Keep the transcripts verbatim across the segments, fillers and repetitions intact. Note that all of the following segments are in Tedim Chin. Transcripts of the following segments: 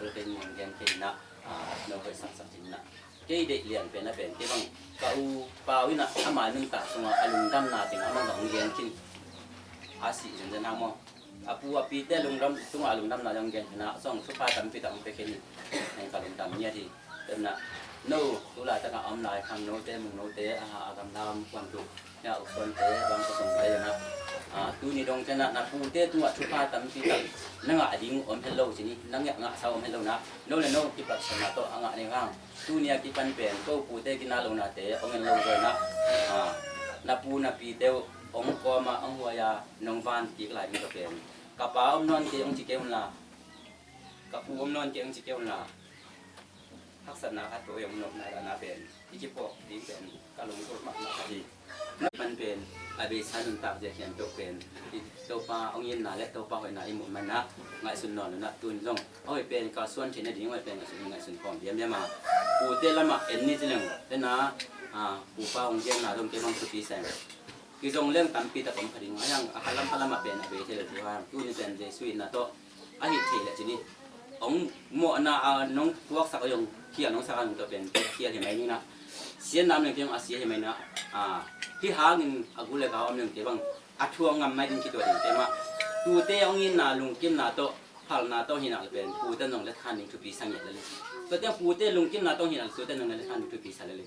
Bible pen mun gen kei inah, ah, no hoih saksak khin inah. Kei deih lian pen a pen kei bang ka u Pau inah ama nuntak sungah a lungdamna teng amah zong gen khin a sih zenzen a maw. A pu a pite lungdam tungah a lungdamna zong gen khin a, zong thupha tampi tak hong pia khin in, ka lungdam ngiat hi. Tua inah no tu laitakah a om lai khang note mung note a, a gamla om kuan tu ya uksuante bang ka song pai na. Ah, tuni dong cianah na pute tungah thupha tampi tak na ngah ding om helo cini, na ngah ngahsa om helo na. No le no kipatsanna tawh a ngah ni hang. Tuni a kipan pen ko pute kina lonate hong en lo zaw na. Ah, na pu na pite uh hong kawma hong huaia nong van kik lai ding ka pen. Ka pa om nawn kei hong ci kei un la. Ka pu om nawn kei hong ci kei un la. Haksatna khat ko hong nopna dahna pen i kipawk ding pen ka lungkul mahmah ka hi. Nai pan pen a beisa nuntak zia khian peuh pen i Topa hong itna le Topa hoihna i muh manah ngaihsun nawn unah tun zong a hoih pen kalsuan theihna ding hoih pen ngaihsun, ngaihsun khawm diamdiam a. Pute lamah en ni ci leng tena, a, pupa hong genna zong kei bang thupi seng. Kizong leng tampi tak om kha ding a hiang a khalam khalamah pen a bei thei lo thu hang tuni pen Jesu itna tawh a hih theih leh cini hong mawhna a nong puaksak a zong khial nong sak a nong tawh pen khial hi mai nina. Sian nam leng kiang a sia hi mai na. A, hih hangin a gu le gau om leng kei bang a thuak ngam mai ding kituah ding kei mah. Tute hong itna lungkimna tawh phalna tawh hinah le pen pute nong le than ding thupi sa ngiat le le. Tua tiang pute lungkimna tawh hinah le tute nong le than ding thupi sa le le.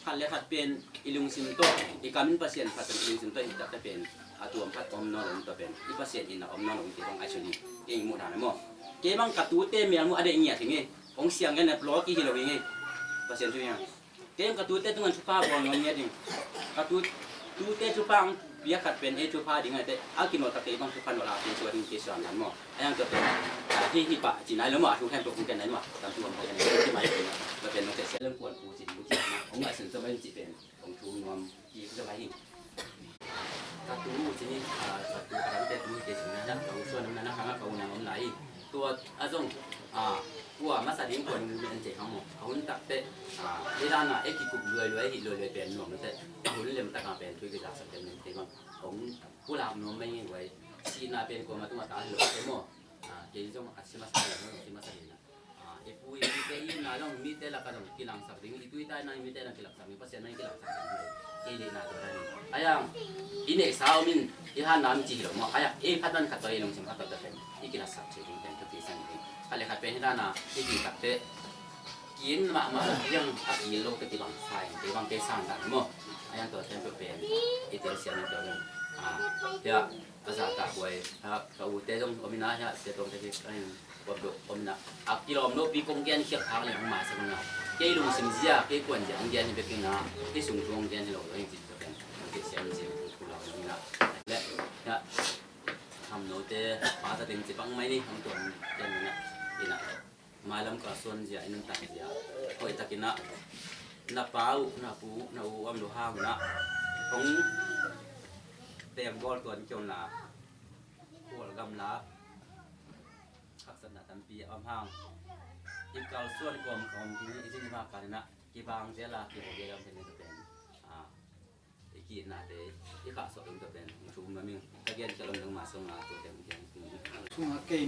Khat le khat pen i lungsim tawh i kam in Pasian phat pen i lungsim tawh i takte pen a tuam phat om nawn lo tawh pen i Pasian in a om nawn lo in kei bang ai suni. Kei muh dan maw? Kei bang ka tute mial muh a deih ngiat hi nge. Hong siang ngen a plaw ki hi lo hi nge. Pasian thu ngiat. Kei bang ka tute tungan thupha bawl nawn ngiat hi. Ka tu, tute thupha ang Bia khat pen ei thupha ding a te a kinawh tak te i bang thupha nawh la pen tua ding kei suan dan maw. A yang tua pen, ah, hi hi pah ci nai lo maw, a thu khempeuh kong gen nai lo maw. Tam tu om kong gen nai lo maw. Tua pen nong teh leng kuan pu ci ding ci na. Ong ngai sun tua mai ci pen ong thu nuam ki tua lai hi. Ka tu ci ni, ah, ka tu ka dang te tu kei ci na na ka u suan na na ka nga ka u nang om lai hi. Tua a zong, ah, kua masa ding kuan an ce hang maw. A hun tak te, ah, i dan a e kikup luai luai hi luai luai pen nuam na te. A hun lem tak a pen tui kizak sak dem nen te bang. Ong pulak nuam mai ngi guai. Sihna pen kuamah tungah ta hi lo te maw. Ah, kei zong a si masa hi lo, si masa hi na. Ah, i pu i pite i na zong mite lakah zong kilangsak ding, i tui tai na i mite zong kilangsak ding, Pasian zong kilangsak ding hi. Kei deihna tua dan hi. A yang, i neihsa om in, i hanna om ci hi lo maw. A yang, i khat an khat tua i lungsim khat tua pen i kilangsak thei ding pen thupi sang ding. Khat le khat pen hi dan a, i kihtak te, Kin mahmah la hiang a kil lo te kibang sa in kei bang kei sang dan maw. A yang tua ten pen i tel sian in tua ding. Ah, ya, a za ta buai. Ha, ka u te dong om ina ya, sia tong te ki, ai, kop do om ina. A kilawm lo pi kong gen khiak hang le hong mai sa kong na. Kei lungsim zia, kei kuan zia hong gen hi bek ina. Kei sung tu hong gen hi lo lo in ci tua pen. Kei sian zia hong ku lo ina. Le, ya, ham no te, pa ta ding ci bang mai ni, hong tuan gen ina. Ina. Mailam ka suan zia, i nuntak zia. Hoih takin ah, na pa uh, na pu uh, na u uh, am lu hang uh nah. Hong teng bawl tuan kion la. Kual gam la. Haksatna tampi a om hang. I kal suan kawm kawm kini, i zin i maka ni nah. Kibang zia la, kibang zia la, kibang zia la. Ah. I ki-itnate i khahsuah ding tua pen hong thum nuam ing. Ka gen khial om nangmah sungah tua pen hong gen. Sungah kei,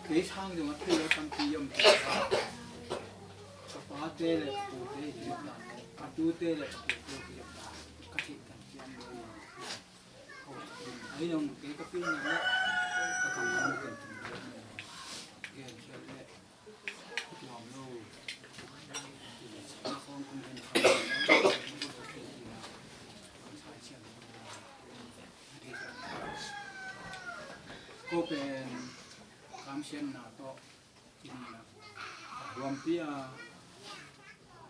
kei sang zongah thei lo tampi om kei. Ka pate le ka pute i kizop dan, ka tute le ka pute i kizop dan ka theih kan ciam lo. Ahi zong kei ka pilna le ka kammal pen tum lo. Gen khial le Ko pen kamsiatna tawh, huampi a,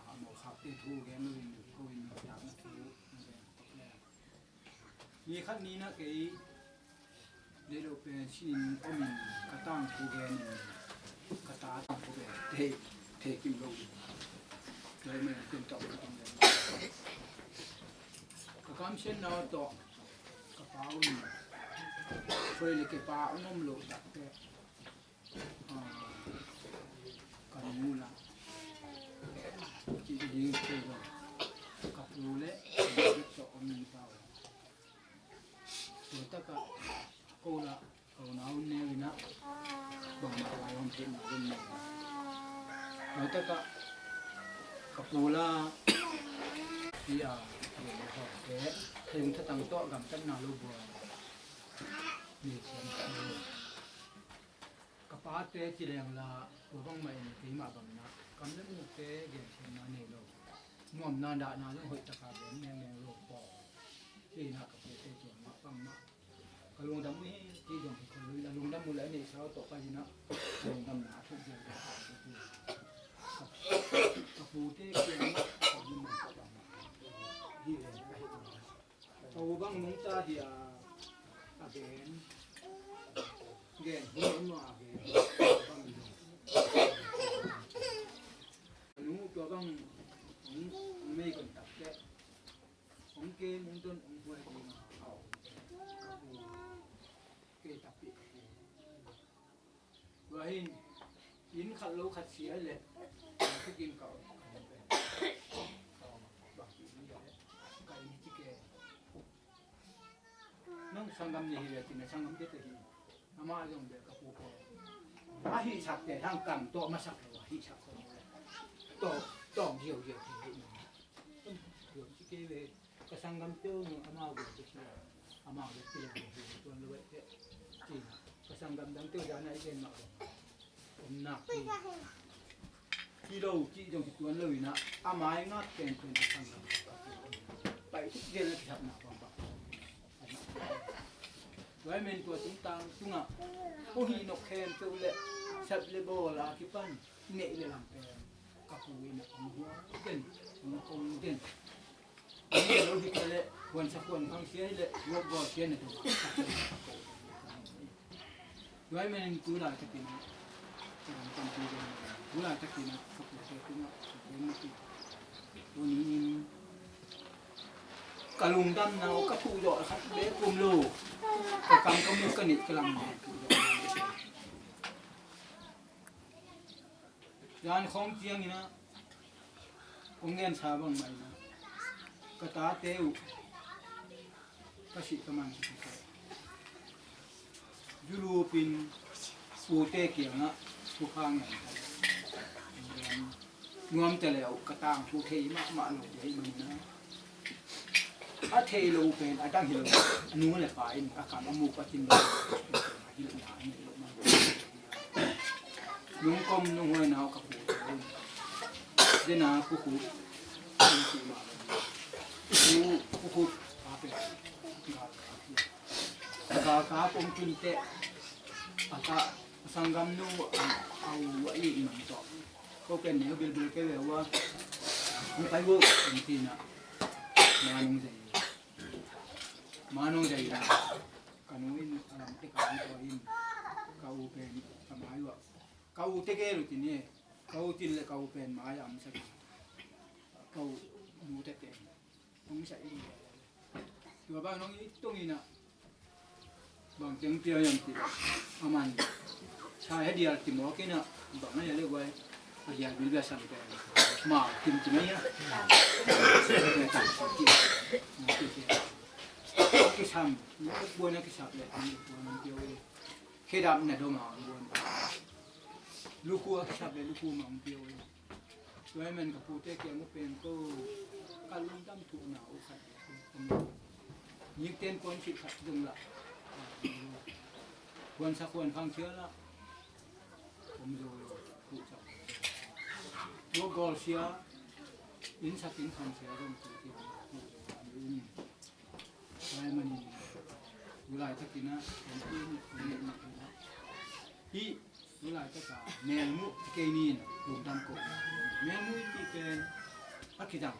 a mawlkhakte thu gen loin, ko in piakna thu gen. Ni khat ni na kei, leilawh pen sinin omin ka tangthu genin, ka ta tangthu gen thei, thei kim lo. Tua hi manin ken tawh ka tang gen. Ka kamsiatna tawh ka pa un, soi le ke pa un om lo takte. Ah, ka nu la. Ci ding thei lo. Ka pu le ka nu tawh om ning tau. Tua takah ko la, ko nau neu ina. Bangmah lai om thei na lum neu. Tua takah ka pu la. Pi a, pi a hawte. Thei ung thatang tawh gamtatna lo buai. Ni siam. Ka pate ci leng la, tua bangmah in keimah bangin ah kam le mukte gensiatna nei lo. Nuamna dahna zong hoih taka gen mengmeng lo paw. Kei in ah ka pute ciang mah bangmah ka lungdam uh hi, kei zong hi ka lui, a lungdam uh le a neihsa uh tawh ka in ah ka lungdamna a thuk ziau ka pute. Ka, ka pute ciang mah ka lungdam ka bangmah hi leng ka hi uh. Ka u bang nungta dia a gen, gen hi emaw a gen. Ka nu tua bang hong, hong mei kon tak teh, hong kem hong don hong buai ding a om. Ka pu kei takpi. Tua hin, inn khat lo khat sia leh, tua thukin ka om, ka om pen. Ka om, bang ti ni leh, ka inn hi ci ke. Nang sanggam ni hi leh, tina sanggam te te hi. Amah zong bel ka pu pen. A hihsak te, hang kam tawh masak lo, a hihsak ko. Tawh, tawh ziau ziau te hi. Tua ci ke ve. Ka sanggamte uh nung amau bek hi lo, amau bek hi lo, hi tuan lo eh, ci. Ka sanggam dangte uh dan a i gen mah bang om nak hi. Hi lo cih zong hi tuan lo in ah, a mai ngak penpen ka sanggam pai thuk zel a kisapna bang bang. Tua hi men tua tungtang tungah hong hih nok khempeuh le sep le bawl a kipan neih le lam pen ka pu in ah hong hual den, hong kong den. Lo hi ka leh, Huansa huan khang sia hi leh, ruak gawl sia na dong. Tua ahih manin tu laitakin ah, ka dang tampi dong, tu laitakin ah, ka pute tungah, ka pute tungah, tuni in ka lungdamna uh ka thuh zawh khat bek um lo. Ka kam ka muk ka neih ka lam thuh zawh. Zan khawng ciangin ah, kong gensa bangmah in ah, ka tate uh ka sih ka man khit uh, zu lupin pute kiangah thupha ngen. Nuam ta le uh ka tangthu thei mahmah lo ding ahih manin ah, a thei lo pen a dang hi lo, nu le pa in a kam a muk a cin lo, a hilhna a neih lo mah. Nong kom nong huaina uh ka pu, dena pu khu, pu khu, pu khu a pen galkap, galkap om tun teh, a ka, a sanggamnu a, a u a ih man tawh, ko pen neu bilbil kei ve ua, hong pai ua, hong ci-in ah, ma nong zai, ma nong zai la, ka nu in a lam teh ka hong pai in, ka u pen ka mai uah, ka u te gel uh tin e, ka u tin le ka u pen mai a om sak in, ka u nu te pen hong sa in. Tua bang nong i tong in ah, bang teng pia hiam ti, a man sa he dial ti mawk in ah, bang a hia le guai, a dial bil bia sam pen ma kim ti mai a. Kisam, buai na kisap le, buai na pia ui. Khedap na dom a buai. Lukhu a kisap le lukhu ma ung pia ui. Tua ahih man ka pute kiang uh pen ko, ka lungdam thuhna uh khat, nik ten puan khit khat zong lah, huan sak huan khang sia lah, om zo lo, thuh sak. Tua gawl sia, inn sak inn khang sia zong thuh sia, thuh sia. Tua ahih manin, tu laitakin ah, kan inn, kan inn, kan inn. Hih, tu laitak ah, melmuh kei ni in, lungdam kohna. Melmuh i cih pen, a kizang.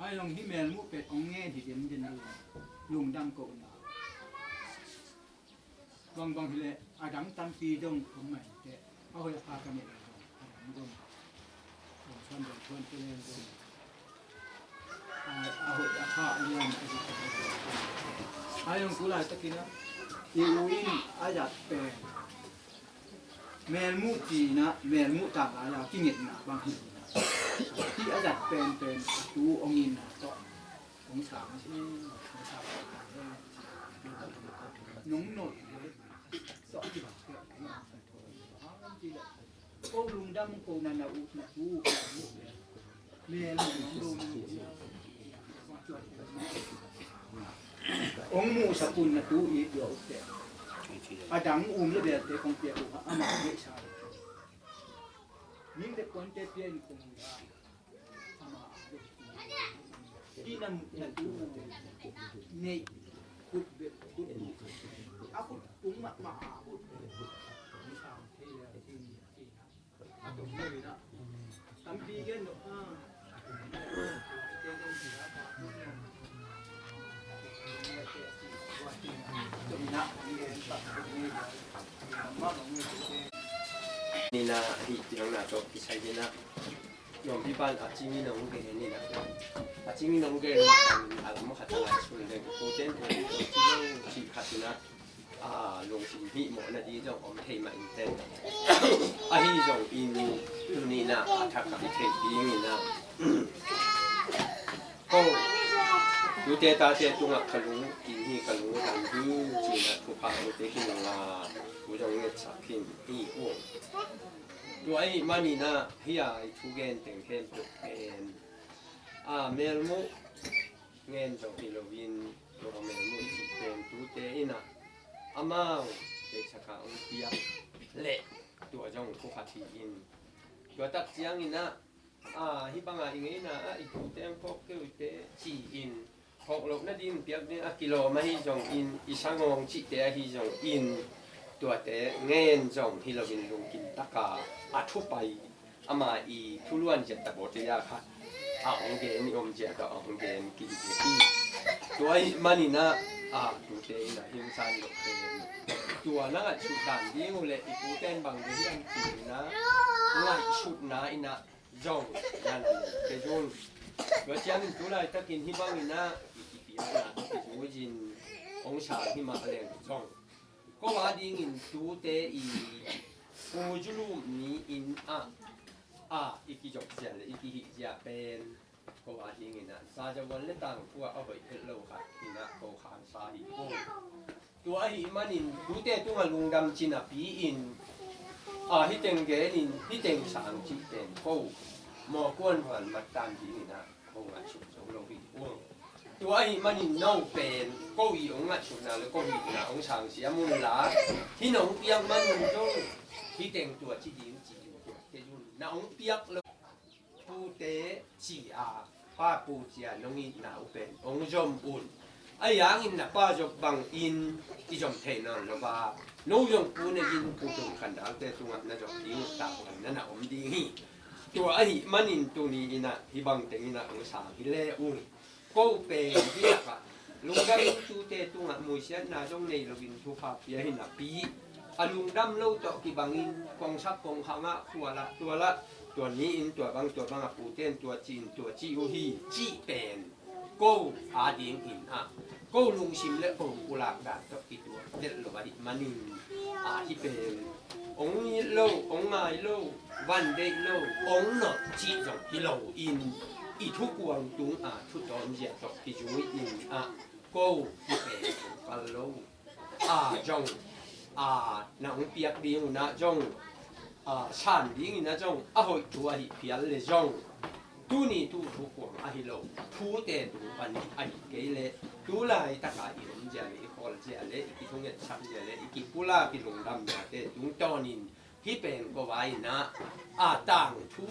Ahi zong hih melmuh pen, hong ngen hi den den lo in, lungdam kohna. Bangbang hileh a dang tampi dong om mah inteh, a hoih a pha ka neih leh zong a dang dong, dong suan dong suan te leng dong, a, a hoih a pha a lian a dik a. A hong tu laitakin ah i u in a zat pen melmuh cihna, melmuh tanggal a kingetna bang hi. Hih a zat penpen a tu hong itna tawh hong sang hi. Hong sang hi. Nong nolh hi. Ko lungdam ko na na uh na tu uh. Ong muhsak un na tu it uh a, a dang um le belte kong piak uh a, amah neihsa. Ning le puante pia in kong uh a, amah a. Hih na, na tu uh neih khut bek khut uh a, khut tung mahmah a khut bek khut sang thei le a, ci, ci na. Nina hih tiang na tawh kisai nina. Nuampi pan a cingin a hong gen nina. A cingin a hong gen a lam khat a lai sun deng. Uten uten cing cih khat nina. A, lungsim hih mawhna ding zong om thei mah inteh. Ahi zongin tuni-in ah a thak ah i theih dingin ah, ko, tute tate tungah ka lung kim hi, ka lung dam hi, ci-in ah thupha ute hi nang a, u zong ngetsak hi ung. Tua ahih manin ah hih a i thugen teng khempeuh pen, a, melmuh ngen zong hi loin, tua melmuh cih pen tute in ah amau deihsak a hong piak leh tua zong thu khat hi in, tua tak ciangin ah, a, hih banga i ngeina ah i tute hong phawk kei uh teh ci-in phawk lohna ding piak ding a kilawm ahi zongin, i sangawng cihte ahi zongin, tuate ngen zong hi loin lungkim taka a thupai, ama i thuluan zia ta bawh te a khat a hong gen i om ciah tawh a hong gen kik hi. Tua ahih manin ah, a, tute in ah hing san lo pen, tua na ngaihsut dan ding uh leh i puten bang ding hiam ci-in ah ngaihsutna in ah zong na na nei kei un. Tua ciangin tu laitakin hih bangin ah i kipiakna tawh kizui-in hong sang hi mah leng zong, ko a dingin tute i pu zulum ni-in ah, a, i kizop zia le i kihih zia pen, ko a dingin ah sazawan le tangkua a hoih het lo khat in ah ko khangsa hi ko. Tua ahih manin tute tungah lungdam ci napi-in, a, hih teng genin hih teng sang cih pen ko mawkuan huan mat dan dingin ah ko ngaihsut zo lo hi ung. Tua ahih manin no pen ko i hong ngaihsutna le ko hihna hong sang siam unla, hih nong piak man un zong hih teng tua ci ding ci-in tua kei un. Na hong piak lo pute ci-a, pa pu ci-a nong itna uh pen hong zom un. Ahi hangin na pa zop bangin i zom thei nawn lo a, no zong pu nei in, pu tung khandalte tungah na zop ding uh tah bang na na om ding hi. Tua ahih manin tuni in ah hih bang teng in ah hong sang hi le ung. Ko pen hih lakah lungdam in tute tungah muisiatna zong nei loin thupha pia hi napi, a lungdam lo tawh kibangin kongsak kongkhangah khualah tualah, tua ni-in tua bang tua bangah pute in tua ci-in tua ci uh hi cih pen ko a dingin ah ko lungsim le ko pulak dan tawh kituak delh lo ahih manin, a, hih pen hong it lo, hong ngai lo, van deih lo, hong nawh cih zong hi loin, i thukuang tungah thutawm zia tawh kizui-in ah ko hih pen hong kal lo. A, zong, a, na hong piak ding un ah zong, a, san dingin ah zong a hoih thu ahih phial le zong, tuni tu thukuang ahi lo, thute tung panin ahih kei leh tu laitaka i om zia le i khawl zia le i kithungetsak zia le i kipulak i lungdamnate tungtawnin hih pen ko vai-in ah, a, tangthu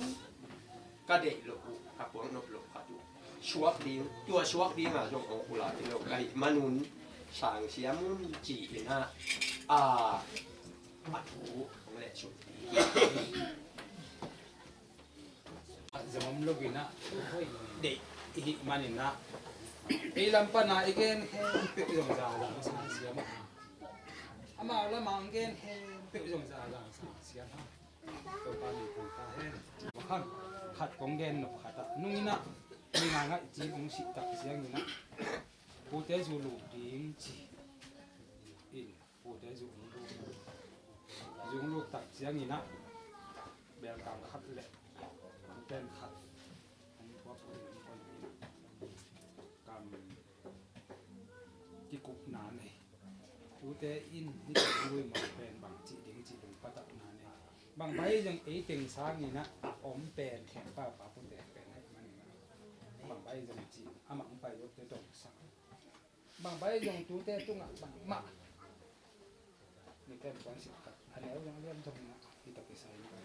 ka deih loh uh, ka puak nop loh khat uh suak ding, tua suak dingah zong hong pulak hi lo ka hih manun sang siam un ci-in ah, a, a thu hong lehsut ding. Zong om lo in ah, deih i hih manin ah, ei lam pana i gen khempeuh zong zazang sang siam a, amau lamah hong gen khempeuh zong zazang sang siam a. Topa min thang ta hen. Khat, khat kong gen nop khat ah, nung in ah mi ngaingai cin hong sih tak ciangin ah pute zu lut ding ci-in pute zu hong lut, zu hong lut tak ciangin ah belkang khat le pen khat hong thuak, hong thuak in ah kam kikupna nei. Tute in hih teng lui mah pen bang cih ding cih ding patakna nei. Bang bai zong ei teng sangin ah a om pen khempeuh pa pute pen ahih manin ah, bang bai zong cih amah hong pai lote dong sang. Bang bai zong tute tungah bangmah ni pen kuan sik khat a neu zong lian zong in ah hih tawh kisai in ah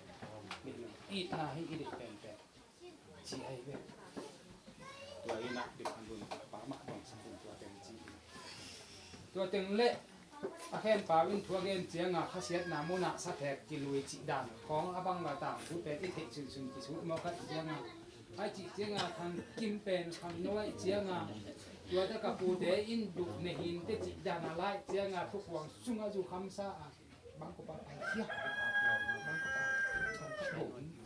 itna hi i deih penpen ci ahi ve. Tua in ah dik an dun pa mah dong sa dun tua teng ci in ah, tua teng leh a khenpau in thu a gen cianga khasiatna munah sathek kilui cih dan khawng a bang la tangthu pen i theih sunsun kisut mawk ahih cianga, ai cih cianga thang kim pen khang no ahih cianga, tua taka pute in duh nehin te cih dan a laih cianga thukuang sungah zu khamsa a bangkua pa pai hiam? Bangkua pa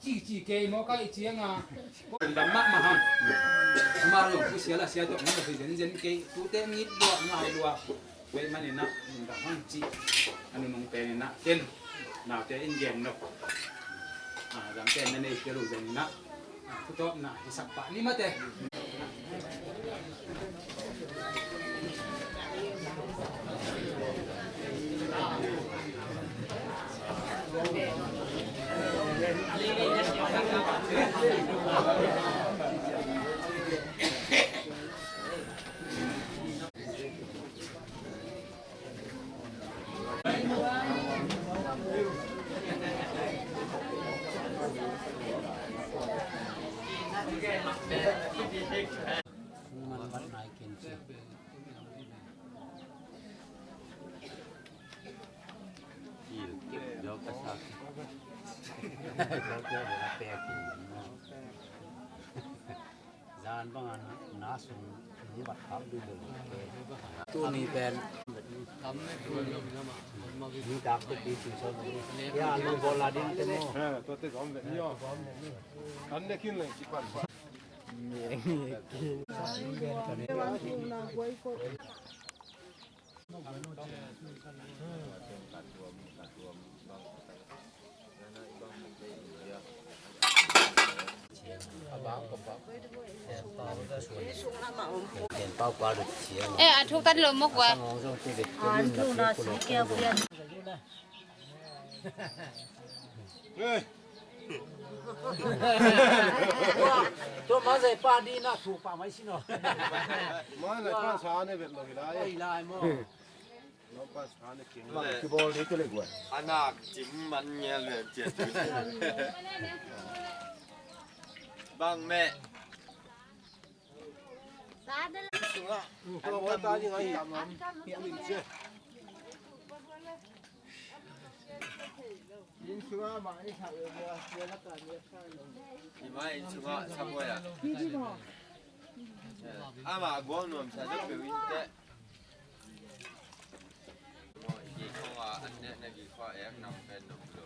cici kei mawk ahih cianga, ko lungdam mahmah hang. Amah lo pu sia la sia tawh hong pai zenzen kei, tute ngit lua ngai lua. Tua ahih manin ah lungdam hang cih a nunung pen in ah ken naute in gen nop, a, dangte na nei kei lo zong in ah, a, thutawpna hisak pah ni mate. Tuni pen. Ni tak te pi si so. Ya, lu bola din te mo. Ha, to te gom ve ni yo. An ne kin le si pan. Eh, a thuk tan lo mok wa. Tua ma zai pa di na thu pa mai si no. Ma zai pa sa ne vet lo hi lai. Oi lai mo. Lo pa sa ne king. Bang ki bol di tu le gua. Anak cim man ngial vet cia tu. Bang me. Sa de la. Tua mo ta ni ngai. Tua mo ta ni ngai. Ama guang nuam sa deuh peuh in teh. Gi khong a an neh na gi khong a ek nam pen nom lo.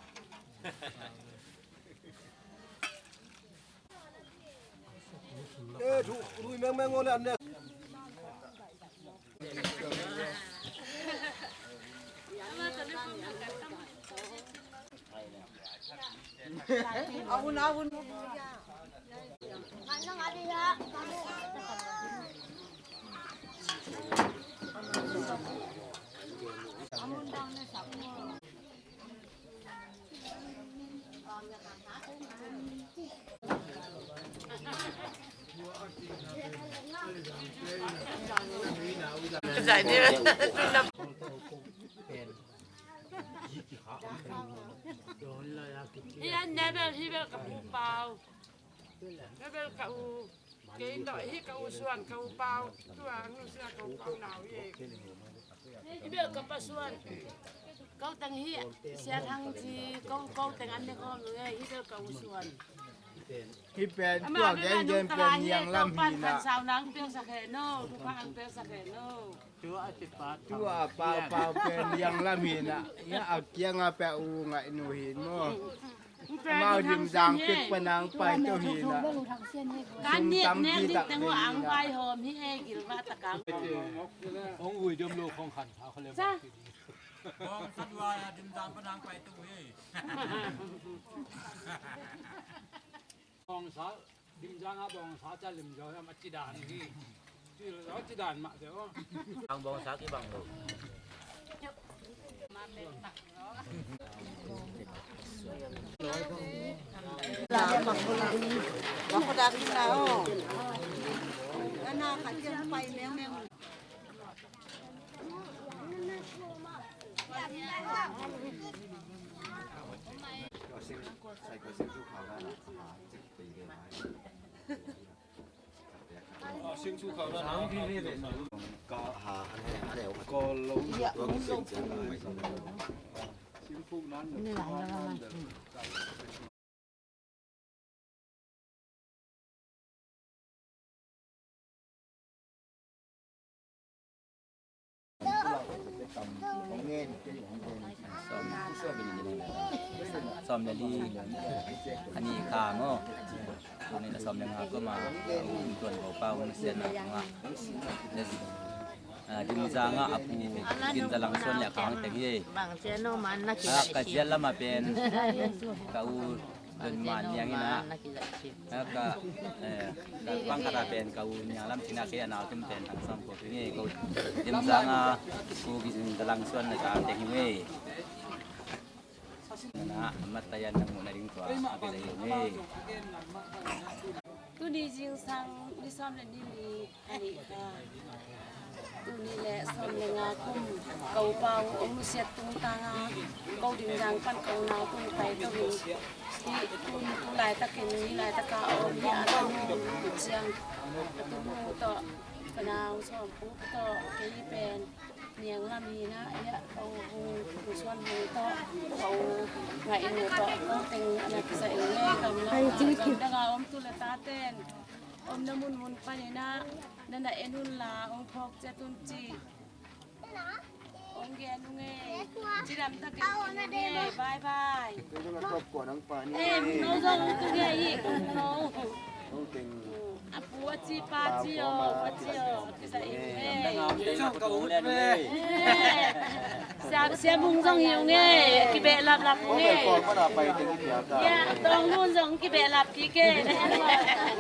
Eh, thu, lui meng meng ngol an neh. Hi an ne bel hi bel ka pu pau. Ne bel ka u. Kei tawh hi ka u Suan, ka u Pau, tua ang nusia ka u Pau nau hi. Hi bel ka pa Suan. Ko teng hi Sia Thang Ci, ko, ko teng an ne khawm lo hi, hi bel ka u Suan. Hi pen tua gen gen pen niang lam hi na. Pan sau nang piang sa khe no, tu pa ang piang sa khe no. Tua a pau pau pen niang lam hi na. Ya a kiang a pe u ngai nu hi mo. Amau Dim Zang pek panang pai to hi na. Kan niat nek nik teng wa ang pai hom hi e gil va ta kang. Hong ui jom lo khong khan ha kho le. Bawngsa dua Dim Zang panang pai to hi. Bawngsa Dim Zang a bawngsa ca lim zo hiam a ci dan hi. Ci dan mah te aw. Ang bawngsa kibang lo. Sawm le li a ni kha maw? Tuni na sawm le nga koma um tuan ko pa um sian na nga. Dim Zang a a pu Dim Za Lang Suan le a khang teng hi. Ka zial lama pen ka u Tun Man Niang ina. Ka bang kata pen ka u Niang Lam Cina kei a nau tum pen tang sawm ko pi nge ko Dim Zang a pu Dim Za Lang Suan na ka teng hi nge. Na matayan na mu na ding tua a pi la hi nge. Tuni zingsang ni sawm le ni ni. Tuni le sawm le nga kum ka u Pau hong nusiat tungtang a ko Dim Zang pan ka unau tung pai to hi. Hi tun tu laitakin ni laitaka om hi a tanu ciang a tanu tawh ka nau sawm pu tawh kei pen niang lam hi na hi a ka u hung Suan hung tawh ka u ngaih nu tawh ko teng a na kisa in le kam lam a kam danga om tu le taten. Omna munmun panin ah na na en un la, hong phawk ciat un ci. Hong gen ung ei. Cidam takin en ung ei. Bye bye. Kei zong a tawp kuan ang pa ni. Eh, no zong tu nge hi, no. Hong teng. A pu a ci pa ci o, a ci o. Kisa in ei. Zong ka ut ve. Eh. Sia, Sia Mung zong hi ung ei. Kibehlap lap ung ei. Kong mana pai teng i piak ta. Ya, Tong Lun zong kibehlap kik ei.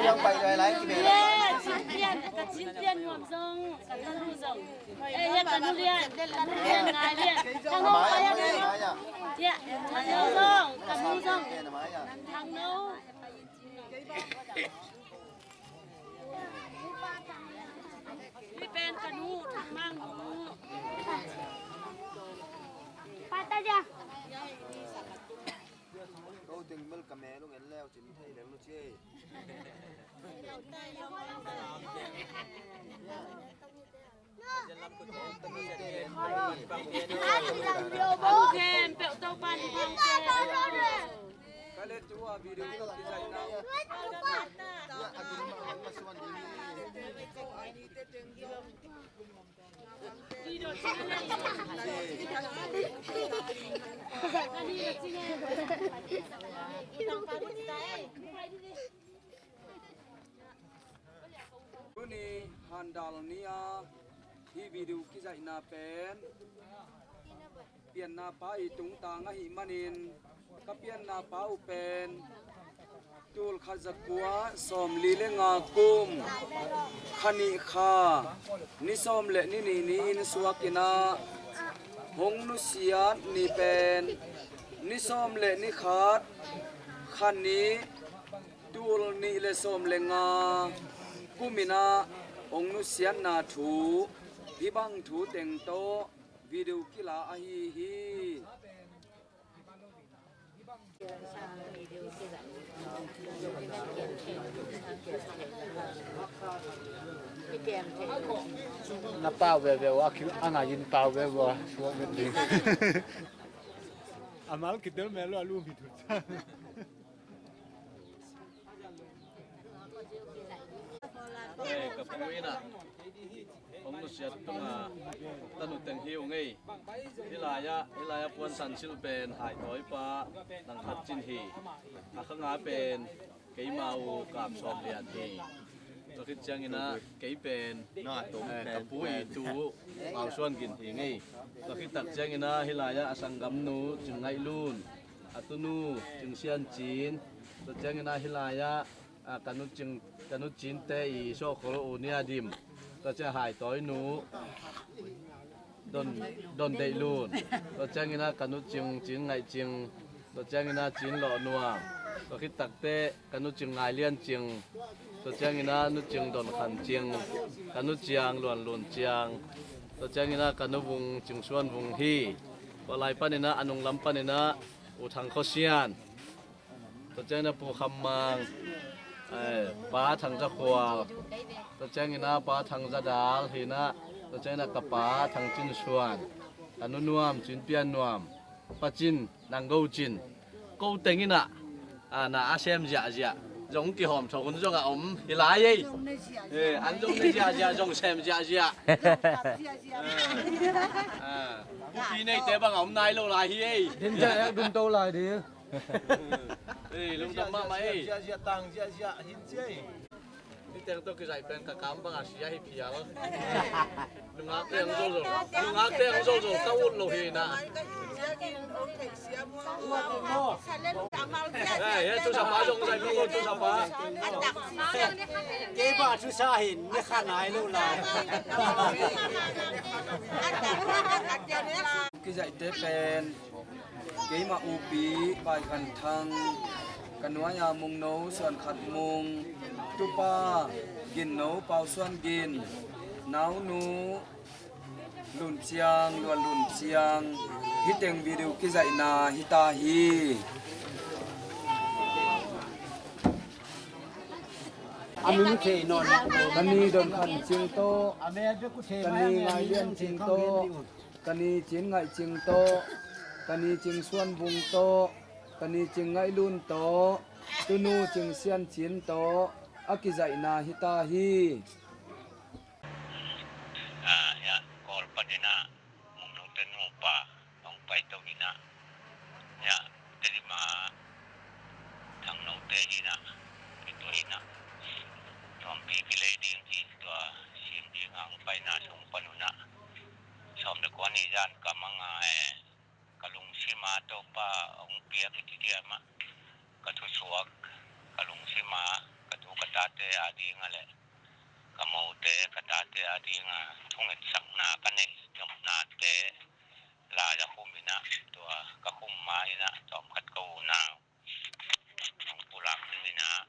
Yang pai lai lai kibehlap. Ya, Cin Pian, ka Cin Pian nuam zong, ka Tanu zong. Eh, ya, Tanu Lian, Tanu Lian, Ngai Lian. Thang Hong pai ya. Ya, Thang Hong zong, Thang Hong zong. Thang No. Hih pen ka nu, Thang Mang nu. Ko teng bel ka mel ung en leu cin thei leng nu ci. Khempeuh Topa'n hong pia. Tuni handal ni-a hih video kizaihna pen pianna pa i tungtang ahih manin, ka pianna pa uh pen tul khat za kua sawmli le nga kum kha nih kha ni sawm le ni nih ni-in suakin ah hong nusiat ni pen ni sawm le ni khat kha nih tul nih le sawm le nga kumin ah hong nusiatna thu, hih bang thu teng tawh video kila ahi hi. Na pau veve uh, a ki-, a ngai in pau veve uh, suak vet ding. A mal kitel mel lo, a lu mi thut. Ei, ka pu in ah hong nusiat tungah tanu teng hi ung ei. Hih lai-ah, hih lai-ah puan san silh pen Haitawi pa nang khat cin hi. A kha nga pen keima uh Kam Sawm Lian hi. Tua khit ciangin ah kei pen, eh, ka pu i tu Pau Suan Gin hi ngei. Tua khit tak ciangin ah hih lai-ah a sanggamnu Cing Ngaih Lun, a tunu Cing Sian Cin, tua ciangin ah hih lai-ah, ah, ka nu Cing, ka nu Cinte i sawhkhol u Nia Dim, tua ciang Haitawi nu Don, Don Deih Lun, tua ciangin ah ka nu Cing, Cing Ngaih Cing, tua ciangin ah Cin Lawh Nuam, tua khit takteh ka nu Cing Ngai Lian Cing, tua ciangin ah nu Cing Don Khan Cing, ka nu Ciang Luan Lun Ciang, tua ciangin ah ka nu Vung Cing Suan Vung hi. Tua lai panin ah a nung lam panin ah U Thang Khua Sian, tua ciangin ah Pu Kham Mang, eh, Pa Thang Za Khual, tua ciangin ah Pa Thang Za Dal hi in ah, tua ciangin ah ka pa Thang Cin Suan, ka nu Nuam, Cin Pian Nuam, Pa Cin, Nang Go Cin, ko teng in ah, ah, na a sem ziahziah zong kihawm thawk hun zong a om hi lai ei. Eh, an zong ne ziahziah, zong sem ziahziah. Ah, ah. Pi neite bang a om nai lo lai hi ei. Din ziahziah dum to lai ding. Ei, lungdam mahmah ei. Ziahziah tang ziahziah hin ci ei. Hih teng tawh kizaih pen ka kam bang a sia hi phial. Nungak teng zolzol, nungak teng zolzol ka ut lo hi na. Eh, eh, thusa pa zong zaih lo, thusa pa. Kei bang thusa hin ne kha nai lo lai. Kizaihte pen keimah upi Pai Khan Thang, ka nuai-a Mungno Suan Khat Mung, tupa Ginno Pau Suan Gin, naunu Lun Ciang, Luan Lun Ciang, hih teng video kizaihna hi ta hi. A min thei nawn. Ka ni Don Khan Cing tawh, ka ni Ngai Lian Cing tawh, ka ni Cin Ngaih Cing tawh, ka ni Cing Suan Vung tawh, ka ni Cing Ngaih Lun tawh, tunu Cing Sian Cin tawh, a kizaihna hi ta hi. Ah, ya, Kawl panin ah, Mungno te nupa hong paito in ah, ya, Tedim a Thangno te hi in ah, kituah in ah, nuampi kilei ding hi. Tua sim ding a hong paina sung pan un ah, sawm le kua ni zan ka mang a, eh, ka lungsim a Topa hong piak i ci diam ah, ka thusuak, ka lungsim a ka tu ka tate a ding a le ka mote ka tate a ding a thungetsakna ka neih nopnate lai a khum in ah, tua ka khum ma in ah tawmkhat ka unau hong pulak ning in ah,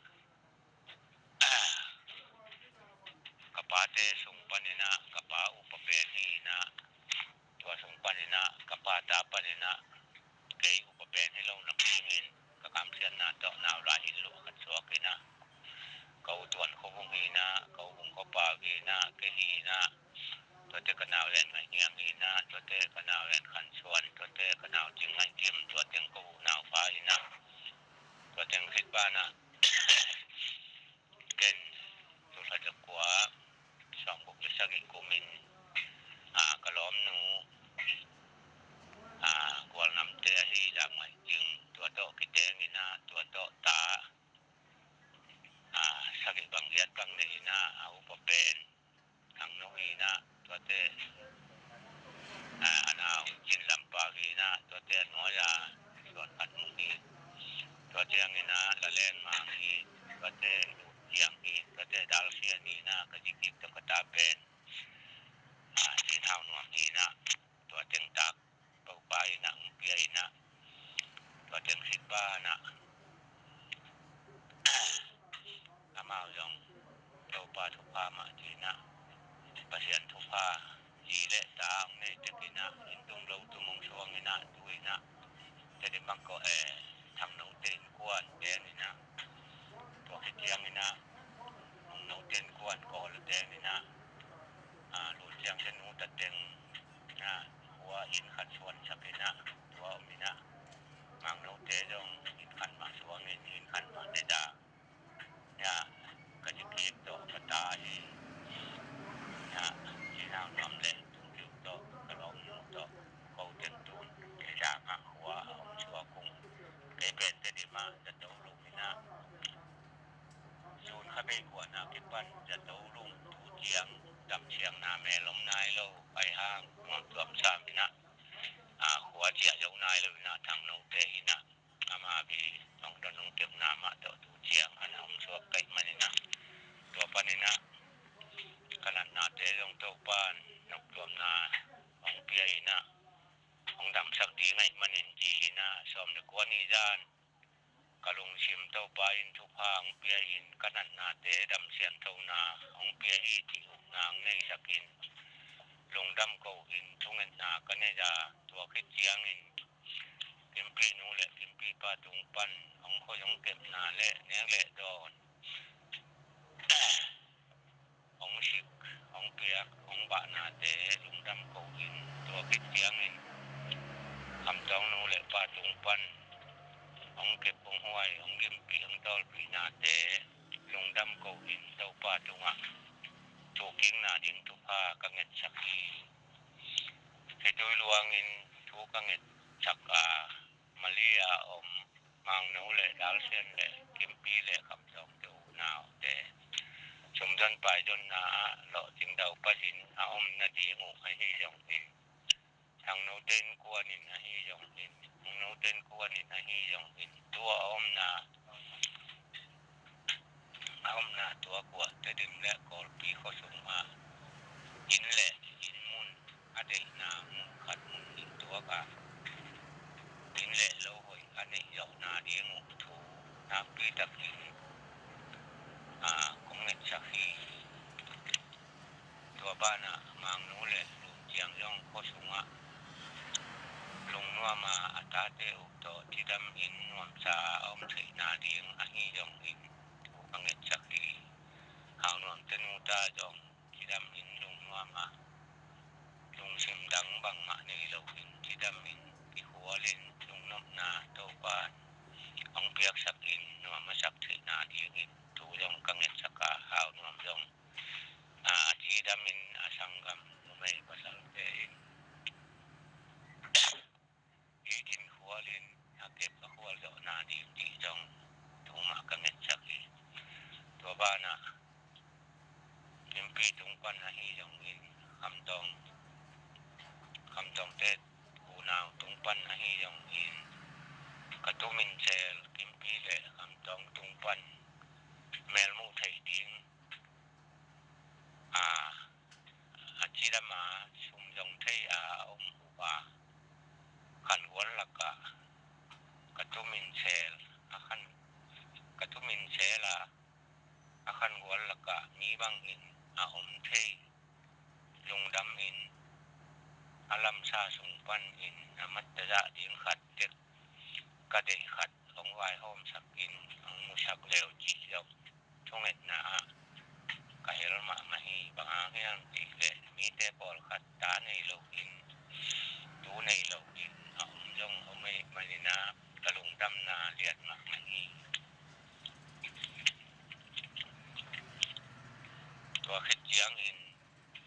ka pate sung panin ah ka pa upa pen hi in ah, tua sung panin ah ka pa ta panin ah kei upa pen hi lo napi in ka kamsiatna tawh nau lai inn luah khat suak in ah, ka u Tuan Khua Vung hi in ah, ka u Vung Khua Pau hi in ah, kei hi in ah, tuate ka nau Len Ngaih Niang hi in ah, tuate ka nau Len Khan Suan, tuate ka nau Cing Ngaih Kim, tua teng ka unau pa hi in ah, tua teng khit banah ken tul khat za kua sawmguk le sagih kum in, ah, ka lawmnu, ah, Gualnamte ahi Lam Ngaih Cing, tua tawh kiteng in ah, tua tawh ta, ah, sagih bang giat bang nei in ah, a upa pen Thangno hi in ah, tuate, ah, a nau Cin Lam Pau hi in ah, tuate a nuai a Suan Khan Mung hi, tua ciang in ah La Len Mang hi, tuate Lut Ciang hi, tuate Dal Sian hi in ah, ka zi kik tawh ka ta pen, ah, Cin Hau Nuam hi in ah, tua teng tak Topa in ah hong pia in ah, tua teng khit banah amau zong Topa thupha mah ci in ah, Pasian thupha zi le ta hong nei tek in ah, inn tum lo tum hong suang in ah, tu in ah, Tedim bang ko, eh, Thangno te innkuan ten in ah, tua khit ciang in ah Mungno te innkuan Kawl ten in ah, ah, Lut Ciang te nu ta teng in ah, khua inn khat suan sak in ah, tua om in ah, Mangno te zong inn khat mah suang in, inn khat mah te dah in ah, ka zi kik tawh ka ta hi in ah, Cin Hau Nuam le Tung Kiu tawh ka lawmnu tawh ko teng tun kei dang ah khua a om suak ung. Kei pen Tedim ah zato lum in ah, June kha bei kuana kipan zato lum, tu ciang damsiangna mel om nai lo, pai hang nuam tuam sam in ah, ah, khua ciah zo nai lo in ah, Thangno te in ah, ama bi hong don hong kepna mah tawh tu ciang a na hong suak ka hih man in ah, tua pan in ah ka natnate zong Topa'n noptuamna hong pia in ah, hong damsak ding ahih manin ci in ah, sawm le kua ni zan ka lungsim Topa in thupha hong pia in, ka natnate dam sianthona hong pia hi cih ukna hong neisak in, lungdam ko in thungetna ka nei a, tua khit ciangin Kimpi nu le Kimpi pa tung pan hong khoi hong kepna le nek le dawn hong sik, hong piak, hong bahnate lungdam ko in, tua khit ciangin Khamtawng nu le pa tung pan hong kep, hong huai, hong gimpih, hong tawlpihnate lungdam ko in, Topa tungah thukikna ding thupha ka ngetsak hi. Hih tui luangin thu ka ngetsak a, Mali a om Mangno le Dalsian le Kimpi le Khamtawng te unaute sumdon paidonna ah lawhcing dau pahin a om nading uh ahi zongin, Thangno te innkuan in ahi zongin, Mungno te innkuan in ahi zongin, tua a omna a omna tua kuah Tedim le Kawlpi khua sungah inn le inn mun a deihna mun khat mun nih tuak a, inn le lo hoih a neih zawhna ding uh thu nakpi takin, aa, kong ngetsak hi. Tua banah Mangno le Lun Ciang zong khua sungah lungnuam a, a tate uh tawh cidam in nuamsa a om theihna ding ahi zongin thu ka ngetsak hi. Hau Nuam te nu ta zong cidam in lungnuam a, lungsim dang bangmah nei loin cidam in kikhual in lungnopna Topa hong piaksak in nuam a sak theihna dingin thu zong ka ngetsak a, Hau Nuam zong a, a cidamin a sanggam numei pasalte in it in khualin a kep a khual zawhna ding dih zong tu mah ka ngetsak hi. Tua banah Kimpi tung pan ahi zongin, Khamtawng, Khamtawngte unau tung pan ahi zongin, ka tumin sel Kimpi le Khamtawng tung pan melmuh theih ding a, a cidam a sum zong thei a om uh a, khangual lakah ka tumin sel a khan, ka tumin sel a, a khangual lakah mi bangin a om thei, lungdamin a lamsa sung panin a mattazah ding khat tek ka deih khat hong vaihawmsakin hong musak leu cih zong thungetna ah ka hel mahmah hi. Bang hang hiam cih leh mite pawlkhat ta nei loin, tu nei loin a om zong om ahih manin ah ka lungdamna lian mahmah hi. Tua khit ciangin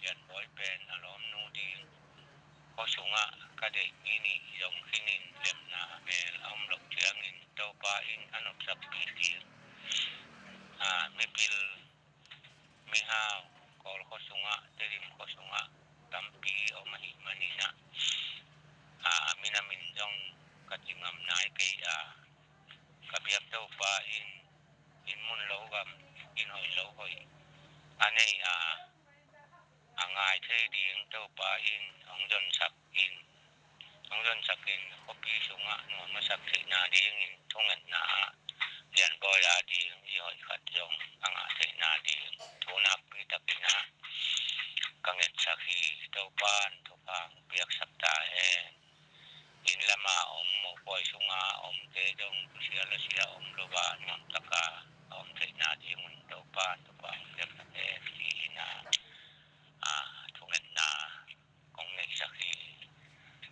Lianbawi pen a lawmnu ding khua sungah ka deih mi nih zong khinin lemna a mel a om loh ciangin Topa in a nopsakpih ding a, mipil mihau Kawl khua sungah, Tedim khua sungah tampi om ahih manin ah, a, a min a min zong ka ci ngam nai kei a, ka biak Topa in inn mun lo gam, inn hoih lo hoih a nei a, a ngai thei ding Topa in hong zonsak in, hong zonsak in khuapi sungah nuam a sak theihna dingin thungetna ah Lianbawi a ding zi hoih khat zong a ngah theihna ding thu nakpi takin ah ka ngetsak hi. Topa in thupha hong piaksak ta hen. Inn lama om mopawi sunga omte zong pusia lasia om lo a nuamtaka a om theihna dingun Topa in thupha hong piaksak hen ci-in ah, a, thungetna kong neihsak hi.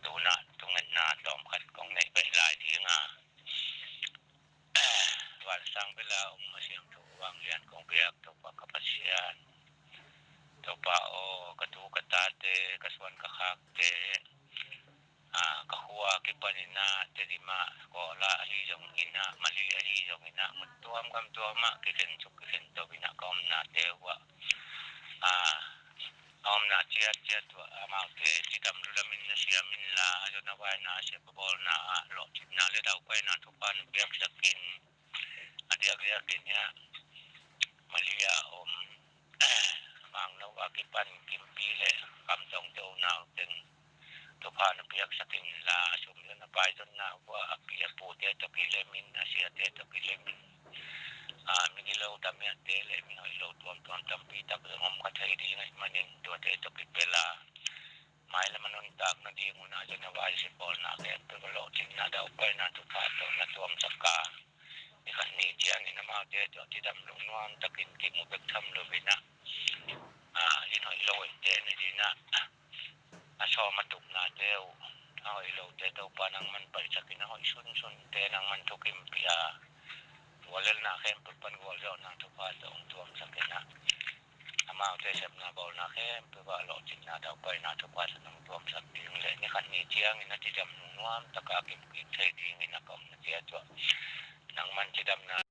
Tunah thungetna tawmkhat kong neih beh lai ding a, vansang bela om a siangtho vanglian kong biak Topa ka Pasian. Topa aw, ka tu ka tate, ka suan ka khakte, a, ka khua kipanin ah Tedim ah, Kawl ah ahi zongin ah, Mali ahi zongin ah, mun tuam gam tuam ah kikhen suk kikhen to in ah ka omnate uh ah, a, a omna ciatciat uh ah amaute cidam lulamin na siam inla, a zon a vaina a sep a bawlna ah lawhcinna le daupaina thupha na piaksakin, a diakdiakin hiah Mali a om Mangno a kipan Kimpi le Khamtawngte unau teng thupha na piaksak inla, a sum zon a pai zonna uh ah a pi a pute tawh kilemin, a siate tawh kilemin, a, migilo damiate le mihoih lo tuamtuam tampi tak zong om kha thei ding ahih manin tuate tawh kipel a, mailam a nuntak nading un a zon a vai sep bawlna khempeuh a lawhcinna daupaina thupha tawh na tuamsak a, ni khat ni ciangin amaute tawh cidam lungnuam takin kimu bek tham lo in ah, a, inn hoih lo hoihte na ding ah, a sawm a tuknate uh, a hoih lote Topa nangman paisakin, a hoih sunsunte nangman thukimpih a, guallelhna khempeuh pan gualzawhna thupha tawh hong tuamsakin ah, amaute sepna bawlna khempeuh ah lawhcinna daupaina thupha tawh nong tuamsak ding le ni khat ni ciangin a cidam lungnuam taka kimkik thei dingin a ka omna ciat uh ah nangman cidamna